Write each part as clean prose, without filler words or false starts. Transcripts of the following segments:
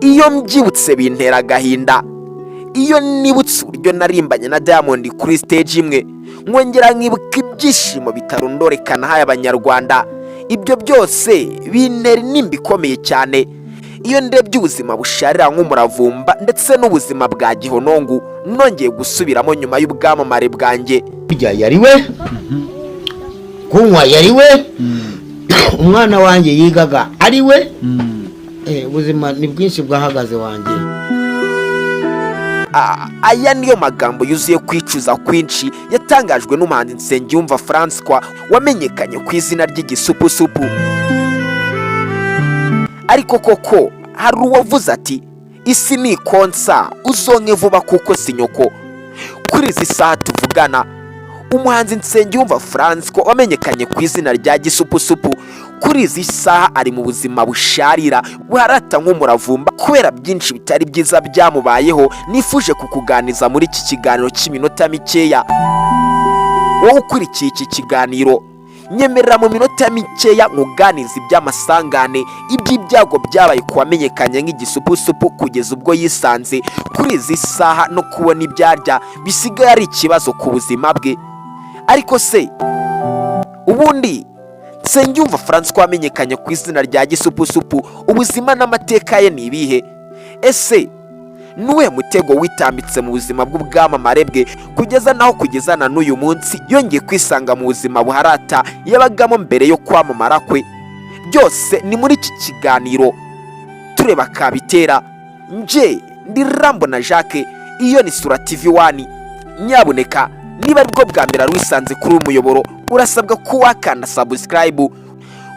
Iyo mbyibutse bintera agahinda. Iyo nibutse uburyo narimbanye na Diamond kuri stage imwe, nkongera nkibuka ibyishimo bitarondoreka nahaye Abanyarwanda, ibyo byose bintera intimba ikomeye cyane. Iyo ndebye ubuzima busharira nk'umuravumba ndetse n'ubuzima bwa gihonongo nongeye gusubiramo nyuma y'ubwamamare bwanjye. Kurya yari we, kunywa yari we, umwana wanjye yigaga ari we. Ubuzima ni bwinshi bwahagaze wanjye. Aya niyo magambo yuzuye kwicuza kwinshi yatangajwe n'umuhanzi Nsengiyumva Francois wamenyekanye ku izina ry'Igisupusupu. Ariko koko hari uwavuze ati: "Isi ni ikonsa uzonke vuba kuko si nyoko." Kuri izi saha tuvugana, umuhanzi Nsengiyumva Francois wamenyekanye ku izina rya Gisupusupu, kuri izi saha ari mu buzima busharira buharata nk'umuravumba kubera byinshi bitari byiza byamubayeho. Nifuje kukuganiza muri iki kiganiro cy'iminota mikeya. Wowe ukurikiye iki kiganiro, nyemerera mu minota mikeya nkuganiza iby'amasangane, iby'ibyago byabaye ku wamenyekanye nk'Igisupusupu, kugeza ubwo yisanze kuri izi saha no kubona ibyarya bisigaye ari ikibazo ku buzima bwe. Ariko se ubundi Nsengiyumva Francois wamenyekanye ku izina rya Gisupusupu, ubuzima n'amateka ye ni ibihe? Ese nuwe mutego witambitse mu buzima bw'ubwamamare bwe kugeza naho kugeza na n'uyu munsi yongeye kwisanga mu buzima buharata yabagamo mbere yo kwamamara kwe? Byose ni muri iki kiganiro tureba kabitera. Nje ndi Rambo na Jacques, iyo ni Sura TV One. Nyabuneka, niba aribwo bwa mbere wisanze kuri uyu muyoboro, urasabwa ko wakanda subscribe,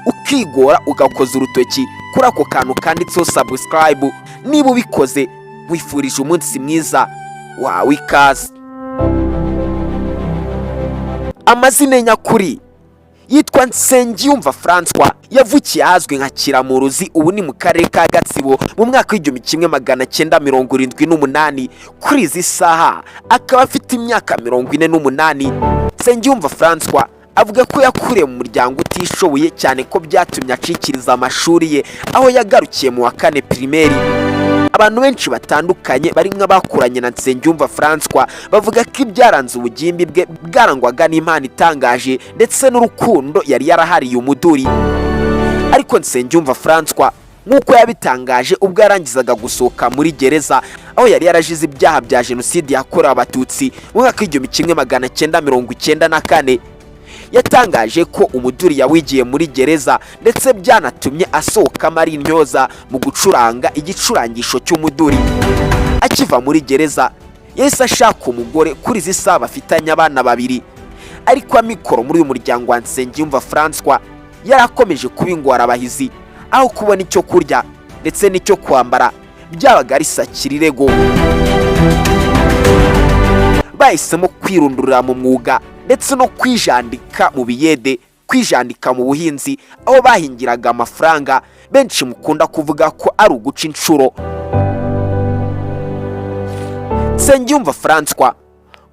ukigora ugakoza urutoki kuri ako kantu kanditseho subscribe. Niba ubikoze, wifurije umunsi mwiza wawe, ikaze. Amazina nyakuri yitwa Nsengiyumva Francois. Yavukiye ahazwi nka Kiramuruzi, ubu ni mu karere ka Gatsibo, mu mwaka w'1978. Kuri izi saha akaba afite imyaka 48. Nsengiyumva Francois avuga ko yakuriye mu muryango utishoboye cyane, ko byatumye acikiriza amashuri ye aho yagarukiye mu wa kane primaire. Abantu benshi batandukanye barimo abakuranye na Nsengiyumva Francois bavuga ko ibyaranze ubugimbi bwe bwarangwaga n'impano itangaje ndetse n'urukundo yari yarahariye umuduri. Ariko Nsengiyumva Francois, nk'uko yabitangaje ubwo yarangizaga gusohoka muri gereza aho yari yarajize ibyaha bya jenoside yakorewe Abatutsi mu mwaka w'1994, yatangaje ko umuduri yawigiye muri gereza, ndetse byanatumye asohokamo ari intyoza mu gucuranga igicurangisho cy'umuduri. Akiva muri gereza yahise ashaka umugore, kuri izi saha bafitanye abana babiri. Ariko amikoro muri uyu muryango wa Nsengiyumva Francois yari akomeje kuba ingorabahizi, aho kubona icyo kurya ndetse n'icyo kwambara byabaga ari sakirirego. Bahisemo kwirundurira mu mwuga ndetse no kwijandika mu biyede, kwijandika mu buhinzi, aho bahingiraga amafaranga benshi mukunda kuvuga ko ari uguca inshuro. Nsengiyumva Francois,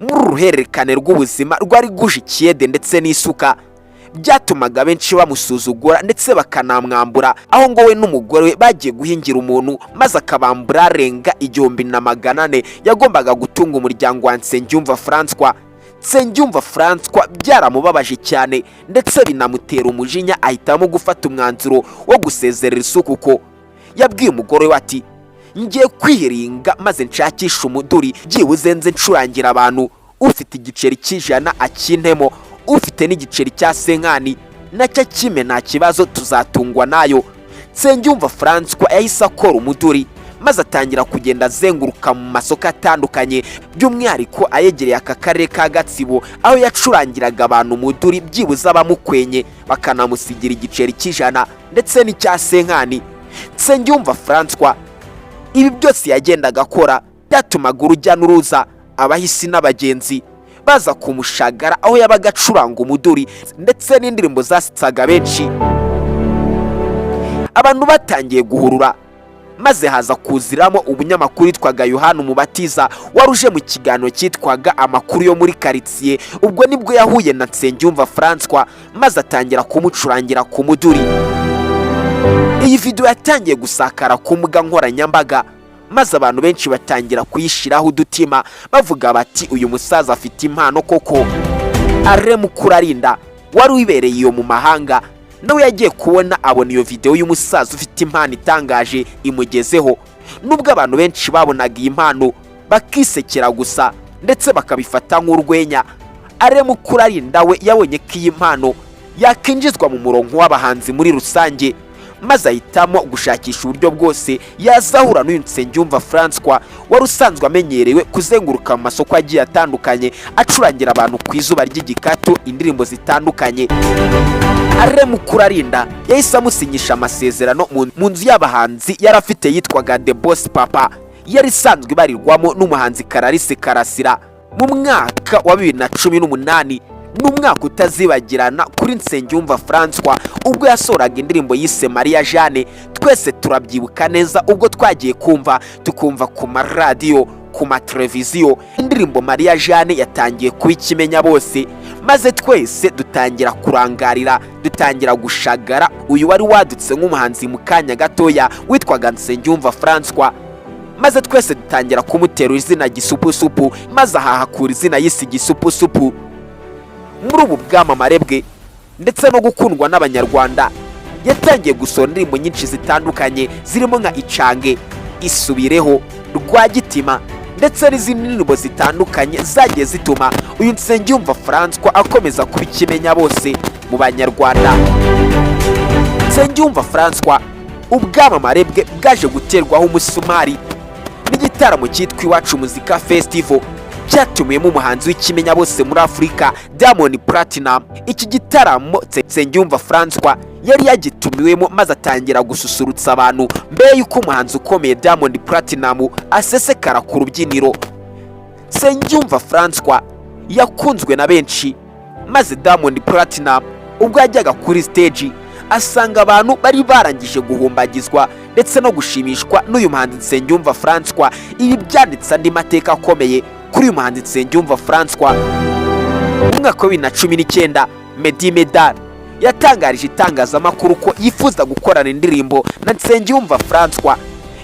muri uru ruhererekane rw'ubuzima rwari rwuje ikiyede ndetse n'isuka, byatumaga benshi bamusuzugura ndetse bakanamwambura, aho ngo we n'umugore we bagiye guhingira umuntu maze akabambura arenga 1400 yagombaga gutunga umuryango wa Nsengiyumva Francois. Nsengiyumva Francois byaramubabaje cyane ndetse binamutera umujinya, ahitamo gufata umwanzuro wo gusezerera isuku, ko yabwiye umugore we ati: "Ngiye kwihiringa maze nshakishe umuduri, byibuze nze ncurangira abantu, ufite igiceri cy'100 akintemo, ufite n'igiceri cya senkani nacyo akime, nta kibazo, tuzatungwa nayo." Nsengiyumva Francois yahise akora umuduri maze atangira kugenda azenguruka mu masoko atandukanye, by'umwihariko ayegereye aka karere ka Gatsibo, aho yacurangiraga abantu umuduri, byibuze abamukwenye bakanamusigira igiceri cy'100 ndetse n'icya senkani. Nsengiyumva Francois, ibi byose yagendaga akora byatumaga urujya n'uruza, abahisi n'abagenzi baza kumushagara aho yabaga acuranga umuduri ndetse n'indirimbo zasetsaga benshi. Abantu batangiye guhurura, maze haza kuziramo umunyamakuru witwaga Yohani Umubatiza, wari uje mu kiganiro cyitwaga Amakuru yo muri Karitsiye. Ubwo nibwo yahuye na Nsengiyumva Francois maze atangira kumucurangira ku muduri. Iyi video yatangiye gusakara ku mbuga nkoranyambaga, maze abantu benshi batangira kuyishyiraho udutima, bavuga bati: "Uyu musaza afite impano koko." Alain Mukurarinda wari wibereye iyo mu mahanga nawe yagiye kubona abona iyo video y'umusaza ufite impano itangaje imugezeho. Nubwo abantu benshi babonaga iyi mpano bakisekera gusa ndetse bakabifata nk'urwenya, Alain Mukurarinda we yabonye ko iyi mpano yakinjizwa mu murongo w'abahanzi muri rusange, maze ahitamo gushakisha uburyo bwose yazahura n'uyu Nsengiyumva Francois wari usanzwe amenyerewe kuzenguruka mu masoko agiye atandukanye, acurangira abantu ku izuba ry'igikatu indirimbo zitandukanye. Alain Mukurarinda yahise amusinyisha amasezerano mu nzu y'abahanzi yari afite yitwaga The Boss Papa, yari isanzwe ibarirwamo n'umuhanzi Clarisse Karasira. Mu mwaka wa 2018 ni umwaka utazibagirana kuri Nsengiyumva Francois, ubwo yasohoraga indirimbo yise Mariya Jeanne. Twese turabyibuka neza ubwo twagiye kumva tukumva ku maradiyo, ku mateleviziyo, indirimbo Mariya Jeanne yatangiye kuba ikimenya bose, maze twese dutangira kurangarira, dutangira gushagara uyu wari wadutse nk'umuhanzi mu kanya gatoya witwaga Nsengiyumva Francois, maze twese dutangira kumutera izina Gisupusupu, maze ahahakura izina yise Igisupusupu. Muri ubu bwamamare bwe ndetse no gukundwa n'Abanyarwanda, yatangiye gusohora indirimbo nyinshi zitandukanye zirimo nka Icange, Isubireho, Rwagitima ndetse n'izindi ndirimbo zitandukanye zagiye zituma uyu Nsengiyumva Francois akomeza kuba ikimenya bose mu Banyarwanda. Nsengiyumva Francois ubwamamare bwe bwaje guterwaho umusumari n'igitaramo cyitwa Iwacu Muzika Festival, cyatumiyemo umuhanzi w'ikimenya bose muri Afurika, Diamond Platnumz. Iki gitaramo Nsengiyumva Francois yari yagitumiwemo, maze atangira gususurutsa abantu mbere y'uko umuhanzi ukomeye Diamond Platnumz asesekara ku rubyiniro. Nsengiyumva Francois yakunzwe na benshi, maze Diamond Platnumz ubwo yajyaga kuri stage asanga abantu bari barangije guhumbagizwa ndetse no gushimishwa n'uyu muhanzi Nsengiyumva Francois. Ibi byanditse andi mateka akomeye kuri uyu muhanzi Nsengiyumva Francois. Mu mwaka wa 2019, Meddy Medard yatangarije itangazamakuru ko yifuza gukorana indirimbo na Nsengiyumva Francois.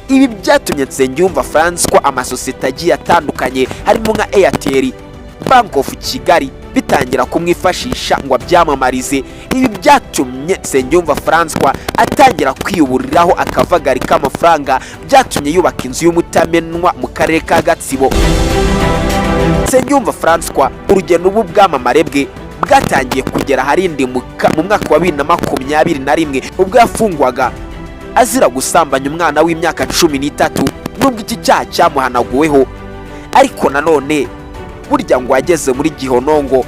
Ibi byatumye Nsengiyumva Francois amasosiyete agiye atandukanye harimo nka Airtel, Bank of Kigali bitangira kumwifashisha ngo abyamamarize. Ibi byatumye Nsengiyumva Francois atangira kwiyuburiraho akavagari k'amafaranga, byatumye yubaka inzu y'umutamenwa mu karere ka Gatsibo. Nsengiyumva Francois urugendo rw'ubwamamare bwe bwatangiye kugera aharindimuka mu mwaka wa 2021, ubwo yafungwaga azira gusambanya umwana w'imyaka 13. Nubwo iki cyaha cyamuhanaguweho, ariko nanone burya ngo yageze muri gihonongo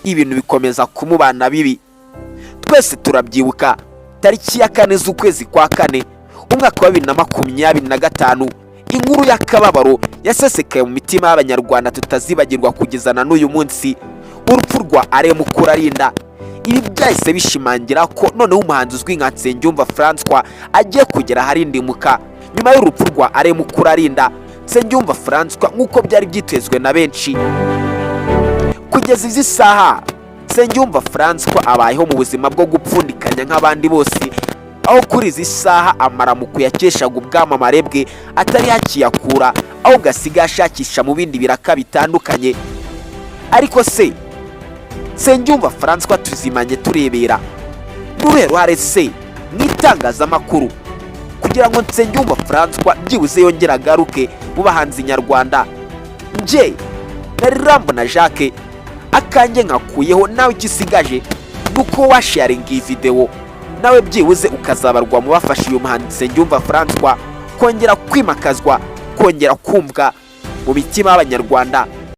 ibintu bikomeza kumubana bibi. Twese turabyibuka tariki ya 4 z'ukwezi kwa 4, umwaka wa 2025, inkuru y'akababaro yasesekaye mu mitima y'Abanyarwanda tutazibagirwa kugeza na n'uyu munsi, urupfu rwa Alain Mukurarinda. Ibi byahise bishimangira ko noneho umuhanzi uzwi nka Nsengiyumva Francois agiye kugera aharindimuka. Nyuma y'urupfu rwa Alain Mukurarinda, Nsengiyumva Francois nk'uko byari byitezwe na benshi, kugeza izi saha Nsengiyumva Francois abayeho mu buzima bwo gupfundikanya nk'abandi bose, aho kuri izi saha amaramuko yakeshaga ubwamamare bwe atari hakiyakura, ahubwo asigaye ashakisha mu bindi biraka bitandukanye. Ariko se Nsengiyumva Francois tuzimanye turebera n'uruhe ruhare se mu itangazamakuru kugira ngo Nsengiyumva Francois byibuze yongere agaruke mu bahanzi nyarwanda? Njye nari Rambo na Jacques, akanjye nkakuyeho. Nawe icyo usigaje ni uko washaringa iyi videwo, nawe byibuze ukazabarwa mu bafasha uyu muhanzi Nsengiyumva Francois kongera kwimakazwa, kongera kumvwa mu mitima y'Abanyarwanda.